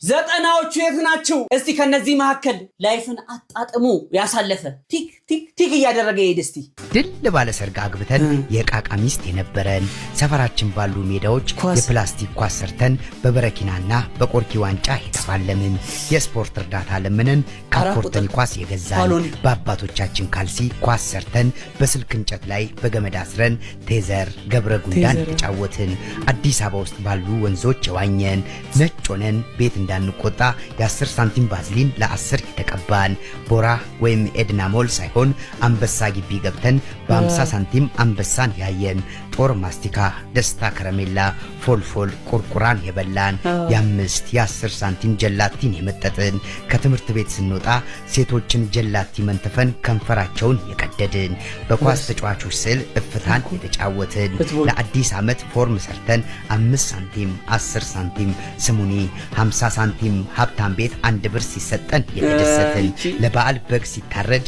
ዘጠናዎቹ የት ናቸው? እስቲ ከነዚህ መካከል life ን አጣጥሞ ያሳለፈ tick tick tick እያደረገ ይሄድ እስቲ። ድል ባለ ሰርግ አግብተን የቃቃ ሚስት የነበረን፣ ሰፈራችን ባሉ ሜዳዎች ኳስ። የፕላስቲክ ኳስ ሰርተን በበረኪናና በቆርኪ ዋንጫ የተፋለምን፣ የስፖርት እርዳታ ለምነን ካፖርተን 4 ቁጥር ኳስ የገዛን፣ ኳሎኒ። በአባቶቻችን ካልሲ ኳስ ሰርተን በስልክ እንጨት ላይ በገመድ አስረን ቴዘር፣ ገብረ ጉንዳን ቴዘር። የተጫወትን፣ አዲስ አበባ ውስጥ ባሉ ወንዞች የዋኘን፣ ነጭ ሆነን ቤት እንዳንቆጣ የ10 ሳንቲም ባዝሊን ለ10 የተቀባን፣ ቦራ ወይም ኤድና ሞል ሳይሆን አንበሳ ግቢ ገብተን በ50 ሳንቲም አንበሳን ያየን፣ ጦር ማስቲካ፣ ደስታ ከረሜላ፣ ፎልፎል ቁርቁራን የበላን፣ የ5 የ10 ሳንቲም ጀላቲን የመጠጥን፣ ከትምህርት ቤት ስንወጣ ሴቶችን ጀላቲ መንትፈን ከንፈራቸውን የቀደድን፣ በኳስ ተጫዋቾች ስዕል እፍታን የተጫወትን፣ Football። ለአዲስ ዓመት ፎርም ሰርተን 5 ሳንቲም፣ 10 ሳንቲም ስሙኒ፣ 50 ሳንቲም ሀብታም ቤት 1 ብር ሲሰጠን የተደሰትን፣ ለበዓል በግ ሲታረድ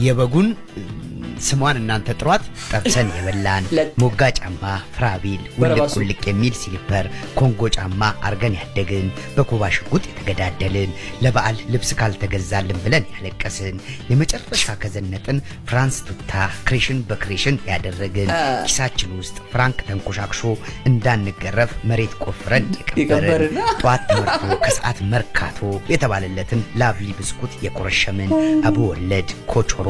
የበጉን ስሟን እናንተ ጥሯት ጠብሰን የበላን፣ ሞጋ ጫማ፣ ፍራቢል፣ ውልቅ በረባሶ። ውልቅ የሚል slipper፣ ኮንጎ ጫማ አርገን ያደግን፣ በኮባ ሽጉጥ የተገዳደልን፣ ለበዓል ልብስ ካልተገዛልን ብለን ያለቀስን፣ የመጨረሻ ከዘነጥን ፍራንስ ቱታ ክሬሽን በክሬሽን ያደረግን፣ ኪሳችን ውስጥ ፍራንክ ተንኮሻክሾ እንዳንገረፍ መሬት ቆፍረን የቀበርን፣ የቀበርን። ጠዋት ተመርቶ ከሰዓት መርካቶ የተባለለትን ላቭሊ ብስኩት የቆረሸምን፣ አቡ ወለድ፣ ኮቾሮ፣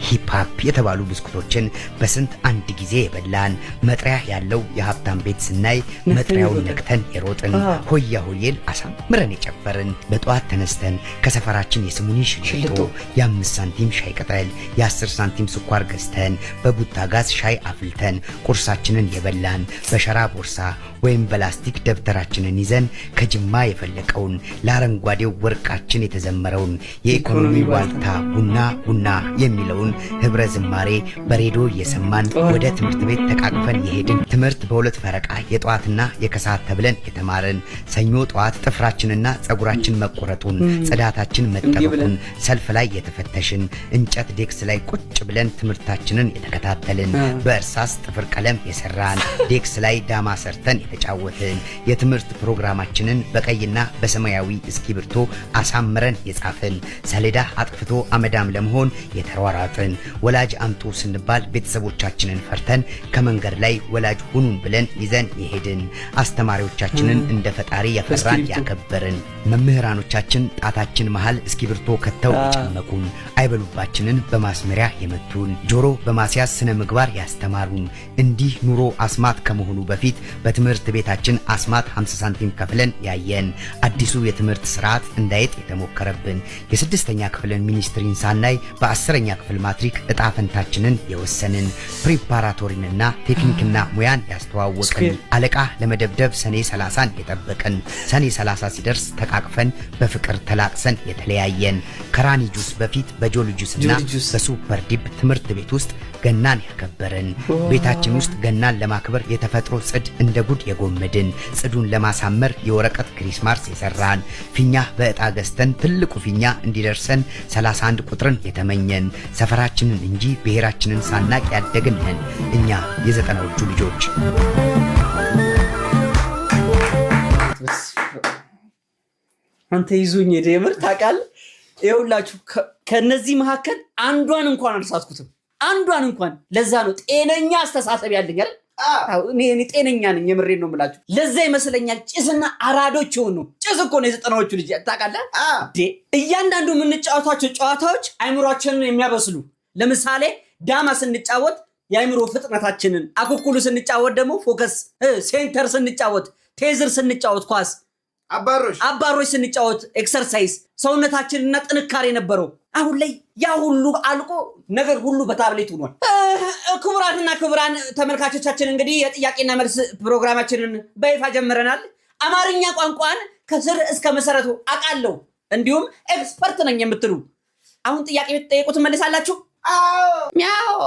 ሂፕሃፕ የተባሉ ብስኩቶችን በስንት አንድ ጊዜ የበላን፣ መጥሪያ ያለው የሀብታም ቤት ስናይ መጥሪያውን ነክተን የሮጥን፣ ሆያ ሆዬን አሳምረን የጨፈርን፣ በጠዋት ተነስተን ከሰፈራችን የስሙኒ ሽልጦ፣ ሽልጦ። የ5 ሳንቲም ሻይ ቅጠል፣ የ10 ሳንቲም ስኳር ገዝተን በቡታ ጋዝ ሻይ አፍልተን ቁርሳችንን የበላን፣ በሸራ ቦርሳ ወይም በላስቲክ ደብተራችንን ይዘን ከጅማ የፈለቀውን ለአረንጓዴው ወርቃችን የተዘመረውን የኢኮኖሚ ኢኮኖሚ ዋልታ ቡና ቡና የሚለውን ህብረ ዝማሬ በሬዲዮ እየሰማን ወደ ትምህርት ቤት ተቃቅፈን የሄድን፣ ትምህርት በሁለት ፈረቃ የጠዋትና የከሰዓት ተብለን የተማርን፣ ሰኞ ጠዋት ጥፍራችንና ጸጉራችን መቆረጡን፣ ጽዳታችን መጠበቁን፣ ብለን። ሰልፍ ላይ የተፈተሽን፣ እንጨት ዴክስ ላይ ቁጭ ብለን ትምህርታችንን የተከታተልን፣ በእርሳስ ጥፍር ቀለም የሰራን፣ ዴክስ ላይ ዳማ ሰርተን የተጫወትን፣ የትምህርት ፕሮግራማችንን በቀይና በሰማያዊ እስክሪብቶ አሳምረን የጻፍን፣ ሰሌዳ አጥፍቶ አመዳም ለመሆን የተሯሯጥን፣ ወላጅ አምጡ ስንባል ቤተሰቦቻችንን ፈርተን ከመንገድ ላይ ወላጅ ሁኑን ብለን ይዘን የሄድን፣ አስተማሪዎቻችንን እንደ ፈጣሪ የፈራን በእስክሪብቶ። ያከበርን፣ መምህራኖቻችን ጣታችን መሃል እስክሪብቶ ከተው የጨመቁን፣ አይበሉባችንን በማስመሪያ የመቱን፣ ጆሮ በማስያዝ ስነ ምግባር ያስተማሩን፣ እንዲህ ኑሮ አስማት ከመሆኑ በፊት በትምህርት ቤታችን አስማት 50 ሳንቲም ከፍለን ያየን፣ አዲሱ የትምህርት ስርዓት እንዳይጥ የተሞከረብን፣ የስድስተኛ ክፍልን ሚኒስትሪን ሳናይ በ10ኛ ክፍል ማትሪክ እጣ ፈንታችንን የወሰንን፣ preparatory ንና ቴክኒክና ሙያን ያስተዋወቅን፣ Square። አለቃ ለመደብደብ ሰኔ 30ን የጠበቅን፣ ሰኔ 30 ሲደርስ ተቃቅፈን በፍቅር ተላቅሰን የተለያየን፣ ከራኒ ጁስ በፊት በጆሊ ጁስና ጆሊ ጁስ። በሱፐር ዲፕ ትምህርት ቤት ውስጥ ገናን ያከበርን፣ ቤታችን ውስጥ ገናን ለማክበር የተፈጥሮ ጽድ እንደ ጉድ የጎመድን፣ ጽዱን ለማሳመር የወረቀት Christmas የሰራን፣ ፊኛ በዕጣ ገዝተን ትልቁ ፊኛ እንዲደርሰን 31 ቁጥርን የተመኘን፣ ሰፈራችንን እንጂ ብሔራችንን ሳናቅ ያደግን ነን እኛ የዘጠናዎቹ ልጆች። አንተ ይዞኝ ሄደ። የምር ታውቃለህ። ይኸውላችሁ ከነዚህ መካከል አንዷን እንኳን አልሳትኩትም። አንዷን እንኳን። ለዛ ነው ጤነኛ አስተሳሰብ ያለኝ አይደል? አዎ፣ እኔ ጤነኛ ነኝ። የምሬን ነው የምላችሁ። ለዛ ይመስለኛል ጭስና አራዶች የሆኑ። ጭስ እኮ ነው የዘጠናዎቹ ልጅ ታውቃለህ። እንዴ፣ እያንዳንዱ የምንጫወታቸው ጨዋታዎች አይምሯችንን የሚያበስሉ፣ ለምሳሌ ዳማ ስንጫወት የአይምሮ ፍጥነታችንን፣ አኩኩሉ ስንጫወት ደግሞ focus፣ center ስንጫወት፣ ቴዝር ስንጫወት፣ ኳስ አባሮሽ። አባሮች ስንጫወት exercise ሰውነታችንና ጥንካሬ ነበረው። አሁን ላይ ያ ሁሉ አልቆ ነገር ሁሉ በታብሌት ሆኗል። ክቡራትና ክቡራን ተመልካቾቻችን እንግዲህ የጥያቄና መልስ ፕሮግራማችንን በይፋ ጀምረናል። አማርኛ ቋንቋን ከስር እስከ መሰረቱ አውቃለሁ እንዲሁም expert ነኝ የምትሉ አሁን ጥያቄ ብትጠየቁ ትመልሳላችሁ? አዎ። ሚያው።